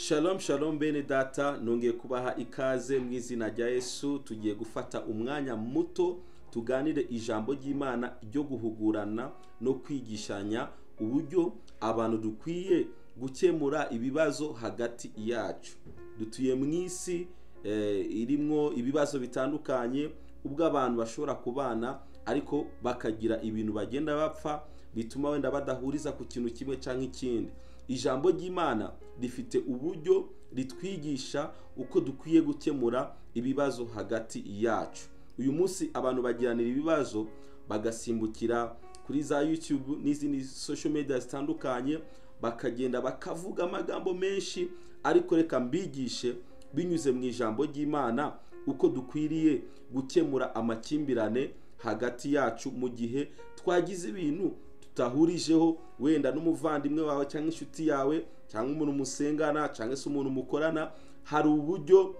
Shalom shalom bene data, nongeye kubaha ikaze mu izina rya Yesu. Tugiye gufata umwanya muto tuganire ijambo ry'Imana ryo guhugurana no kwigishanya uburyo abantu dukwiye gukemura ibibazo hagati yacu. Dutuye mu isi irimwo ibibazo bitandukanye, ubwo abantu bashobora kubana ariko bakagira ibintu bagenda bapfa bituma wenda badahuriza ku kintu kimwe cyangwa ikindi. Ijambo ry'Imana rifite uburyo ritwigisha uko dukwiye gukemura ibibazo hagati yacu. Uyu munsi abantu bagiranira ibibazo bagasimbukira kuri za YouTube n'izindi social media zitandukanye, bakagenda bakavuga amagambo menshi, ariko reka mbigishe binyuze mu ijambo ry'Imana uko dukwiriye gukemura amakimbirane hagati yacu mu gihe twagize ibintu tutahurijeho, wenda n'umuvandimwe wawe cyangwa inshuti yawe cyangwa umuntu musengana cyangwa se umuntu mukorana. Hari uburyo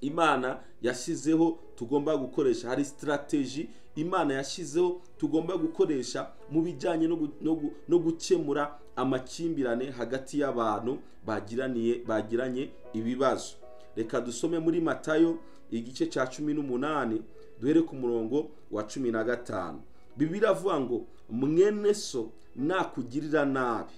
Imana yashyizeho tugomba gukoresha, hari strategy Imana yashyizeho tugomba gukoresha mu bijyanye no gukemura amakimbirane hagati y'abantu bagiranye ibibazo. Reka dusome muri Matayo igice cya 18 duhere ku murongo wa 15. Bibiliya iravuga ngo mwene so nakugirira nabi.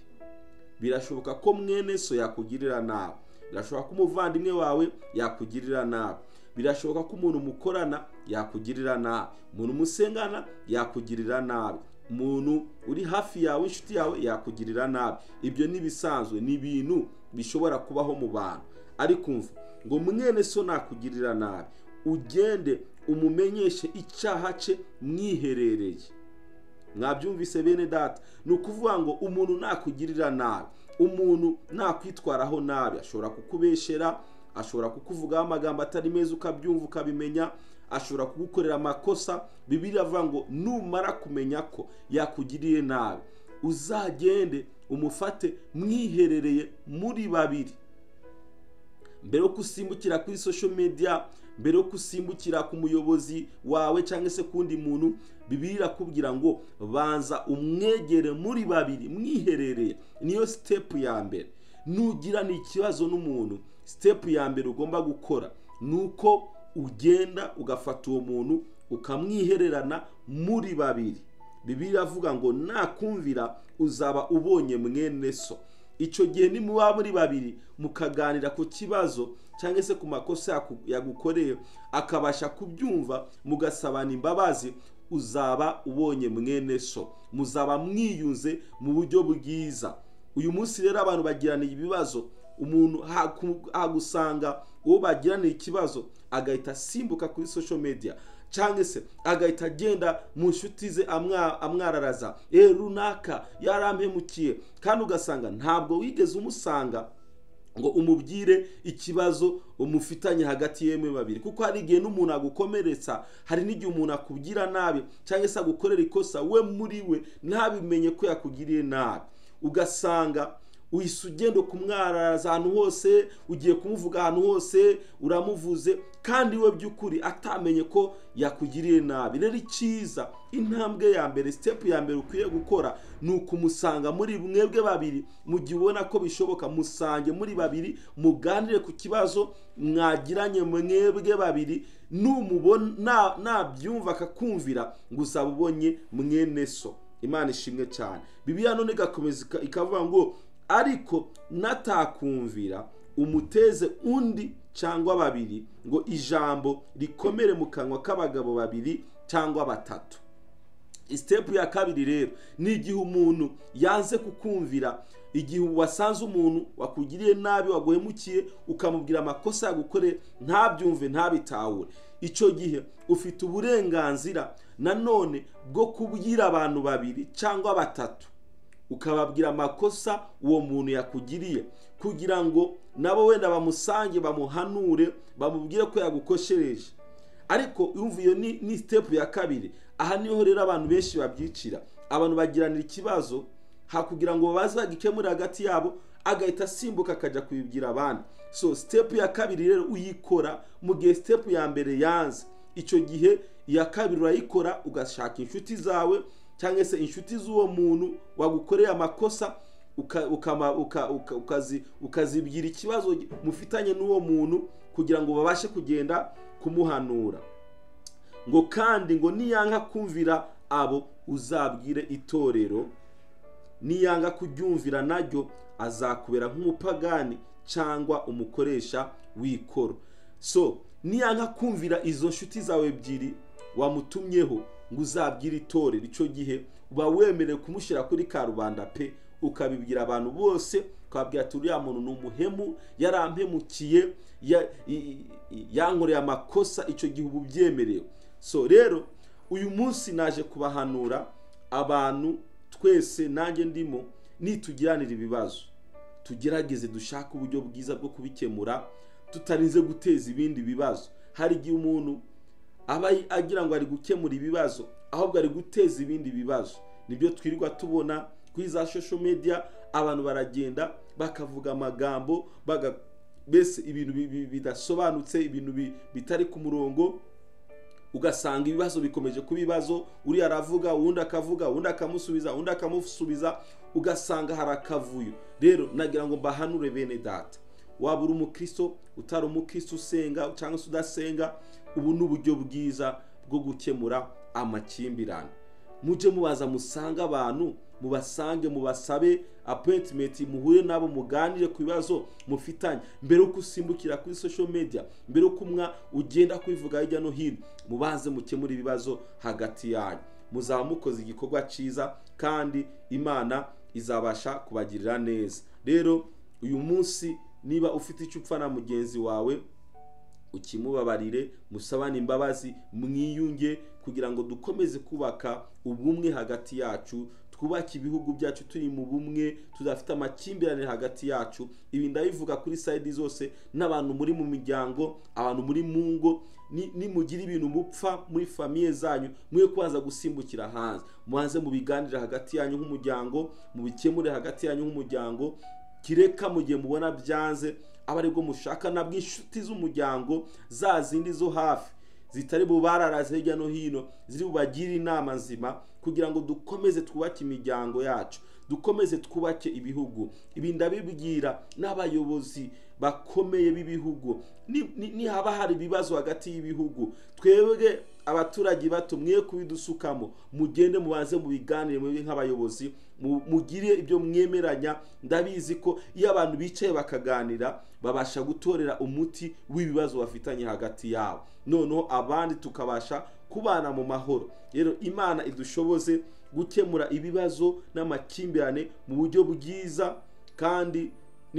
Birashoboka ko mwene so yakugirira nabi, birashoboka ko umuvandimwe wawe yakugirira nabi, birashoboka ko umuntu mukorana yakugirira nabi, umuntu musengana yakugirira nabi, umuntu uri hafi yawe inshuti yawe yakugirira nabi. Ibyo ni bisanzwe, ni ibintu bishobora kubaho mu bantu. Ariko umva ngo mwene so nakugirira nabi, ugende umumenyeshe icyaha cye mwiherereye. Mwabyumvise bene data? Ni ukuvuga ngo umuntu nakugirira nabi, umuntu nakwitwaraho nabi, ashobora kukubeshera, ashobora kukuvugaho amagambo atari meza ukabyumva ukabimenya, ashobora kugukorera amakosa. Bibiliya ivuga ngo numara kumenya ko yakugiriye nabi, uzagende umufate mwiherereye muri babiri. Mbere yo gusimbukira kuri social media, mbere yo gusimbukira ku muyobozi wawe cyangwa se kundi muntu, Bibiliya irakubwira ngo banza umwegere muri babiri mwiherereye. Niyo step ya mbere. Nugira ni ikibazo n'umuntu, step ya mbere ugomba gukora nuko ugenda ugafata uwo muntu ukamwihererana muri babiri. Bibiliya iravuga ngo nakumvira uzaba ubonye mwene so. Icyo gihe ni muba muri babiri mukaganira ku kibazo cyangwa se ku makosa yagukoreye, akabasha kubyumva, mugasabana imbabazi, uzaba ubonye mwene so, muzaba mwiyunze mu buryo bwiza. Uyu munsi rero abantu bagirana ibibazo, umuntu agusanga uwo bagirana ikibazo agahita asimbuka kuri social media cyangwa se agahita agenda mu nshuti ze amwararaza, runaka yarampemukiye, kandi ugasanga ntabwo wigeze umusanga ngo umubwire ikibazo umufitanye hagati yemwe babiri. Kuko hari igihe n'umuntu agukomeretsa, hari n'igihe umuntu akubwira nabi cyangwa se agukorera ikosa, we muri we ntabimenye ko yakugiriye nabi, ugasanga uhise ugenda kumwararaza ahantu hose, ugiye kumuvuga ahantu hose, uramuvuze kandi we by'ukuri atamenye ko yakugiriye nabi. Rero icyiza, intambwe ya mbere, step ya mbere ukwiye gukora ni ukumusanga muri mwebwe babiri. Mu gihe ubona ko bishoboka, musange muri babiri, muganire ku kibazo mwagiranye mwebwe babiri. Numubona nabyumva akakumvira, ngo uzaba ubonye mwene so. Imana ishimwe cyane. Bibiliya none igakomeza ikavuga ngo ariko natakumvira umuteze undi cyangwa babiri, ngo ijambo rikomere mu kanwa k'abagabo babiri cyangwa batatu. Step ya kabiri rero ni igihe umuntu yanze kukumvira, igihe wasanze umuntu wakugiriye nabi, waguhemukiye, ukamubwira amakosa yagukoreye ntabyumve, ntabitahure. Icyo gihe ufite uburenganzira nanone bwo kubwira abantu babiri cyangwa batatu, ukababwira amakosa uwo muntu yakugiriye, kugira ngo nabo wenda bamusange, bamuhanure, bamubwire ko yagukoshereje. Ariko umva iyo ni step ya kabiri. Aha niho rero abantu benshi babyicira. Abantu bagiranira ikibazo, hakugira ngo baze bagikemure hagati yabo, agahita asimbuka akajya kubibwira abandi. So step ya kabiri rero uyikora mu gihe step ya mbere yanze. Icyo gihe iya kabiri urayikora, ugashaka inshuti zawe cyangwa se inshuti z'uwo muntu wagukoreye amakosa, ukazibwira ikibazo mufitanye n'uwo muntu kugira ngo babashe kugenda kumuhanura. Ngo kandi ngo niyanga kumvira abo uzabwire itorero, niyanga kuryumvira naryo azakubera nk'umupagani cyangwa umukoresha w'ikoro. So niyanga kumvira izo nshuti zawe ebyiri wamutumyeho ngo uzabwire itorero, icyo gihe uba wemerewe kumushyira kuri karubanda pe, ukabibwira abantu bose, ukababwira ati uriya muntu ni umuhemu, yarampemukiye, yankoreye amakosa. Icyo gihe uba ubyemerewe. So rero uyu munsi naje kubahanura abantu twese, nanjye ndimo, nitugiranira ibibazo tugerageze dushake uburyo bwiza bwo kubikemura tutarinze guteza ibindi bibazo. Hari igihe umuntu aba agira ngo ari gukemura ibibazo, ahubwo ari guteza ibindi bibazo. Nibyo twirirwa tubona kuri za social media, abantu baragenda bakavuga amagambo, mbese ibintu bidasobanutse, ibintu bitari ku murongo, ugasanga ibibazo bikomeje kuba ibibazo. Uriya aravuga, uwundi akavuga, uwundi akamusubiza, uwundi akamusubiza, ugasanga hari akavuyo. Rero nagira ngo mbahanure bene data, waba uri umukristo, utari umukristo, usenga cyangwa se udasenga, ubu ni uburyo bwiza bwo gukemura amakimbirane. Mujye mubaza, musange abantu, mubasange, mubasabe appointment, muhure nabo, muganire ku bibazo mufitanye mbere yuko usimbukira kuri social media, mbere yuko umwa ugenda kwivuga hirya no hino. Mubanze mukemure ibibazo hagati yanyu, muzaba mukoze igikorwa cyiza kandi Imana izabasha kubagirira neza. Rero uyu munsi niba ufite icyo upfa na mugenzi wawe, ukimubabarire, musabane imbabazi, mwiyunge, kugira ngo dukomeze kubaka ubumwe hagati yacu, twubake ibihugu byacu turi mu bumwe, tudafite amakimbirane hagati yacu. Ibi ndabivuga kuri side zose, n'abantu muri mu miryango, abantu muri mu ngo, nimugira ibintu mupfa muri famille zanyu, mwe kubanza gusimbukira hanze, mubanze mubiganire hagati yanyu nk'umuryango, mubikemure hagati yanyu nk'umuryango. Kireka mu gihe mubona byanze, aba aribwo mushaka nabwo inshuti z'umuryango, za zindi zo hafi zitari bubararaze hirya no hino, ziri bubagire inama nzima, kugira ngo dukomeze twubake imiryango yacu, dukomeze twubake ibihugu. Ibi ndabibwira n'abayobozi bakomeye b'ibihugu, nihaba hari ibibazo hagati y'ibihugu, twebwe abaturage bato mwe kubidusukamo, mugende mubanze mubiganire mwebwe nk'abayobozi, mugire ibyo mwemeranya. Ndabizi ko iyo abantu bicaye bakaganira babasha gutorera umuti w'ibibazo bafitanye hagati yabo, noneho abandi tukabasha kubana mu mahoro. Rero Imana idushoboze gukemura ibibazo n'amakimbirane mu buryo bwiza, kandi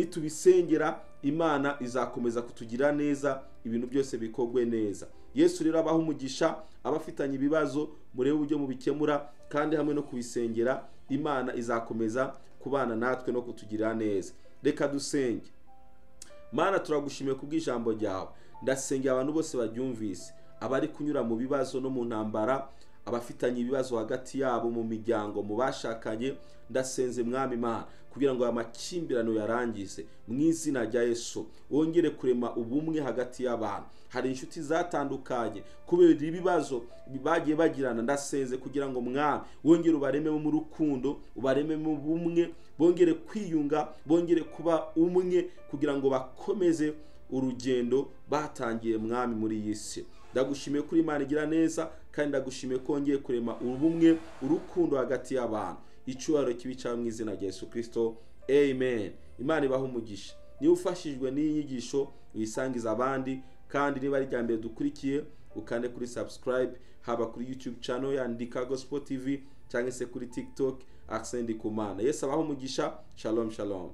nitubisengera Imana izakomeza kutugira neza, ibintu byose bikorwe neza. Yesu rero abaha umugisha, abafitanye ibibazo murebe uburyo mubikemura, kandi hamwe no kubisengera Imana izakomeza kubana natwe no kutugira neza. Reka dusenge. Mana, turagushimiye kubw'ijambo ryawe. Ndasengera abantu bose baryumvise, abari kunyura mu bibazo no mu ntambara, abafitanye ibibazo hagati yabo mu miryango, mu bashakanye. Ndasenze Mwami Imana kugira ngo aya makimbirane yarangize mu izina rya Yesu, wongere kurema ubumwe hagati y'abantu. Hari inshuti zatandukanye kubera ibibazo bagiye bagirana, ndasenze kugira ngo Mwami wongere ubarememo mu rukundo, ubarememo ubumwe, bongere kwiyunga, bongere kuba umwe, kugira ngo bakomeze urugendo batangiye Mwami muri iyi si. Ndagushimiye kuri Imana igira neza, kandi ndagushimiye ko wongeye kurema ubumwe, urukundo hagati y'abantu. Icyubahiro kibe icyawe mu izina rya Yesu Kristo, amen. Imana ibahe umugisha. Niba ufashijwe n'iyi nyigisho uyisangize abandi, kandi niba ari irya mbere dukurikiye ukande kuri subscribe, haba kuri YouTube channel ya Ndika Gospel TV cyangwa se kuri TikTok Arsene Ndikumana. Yesu abahe umugisha. Shalom shalom.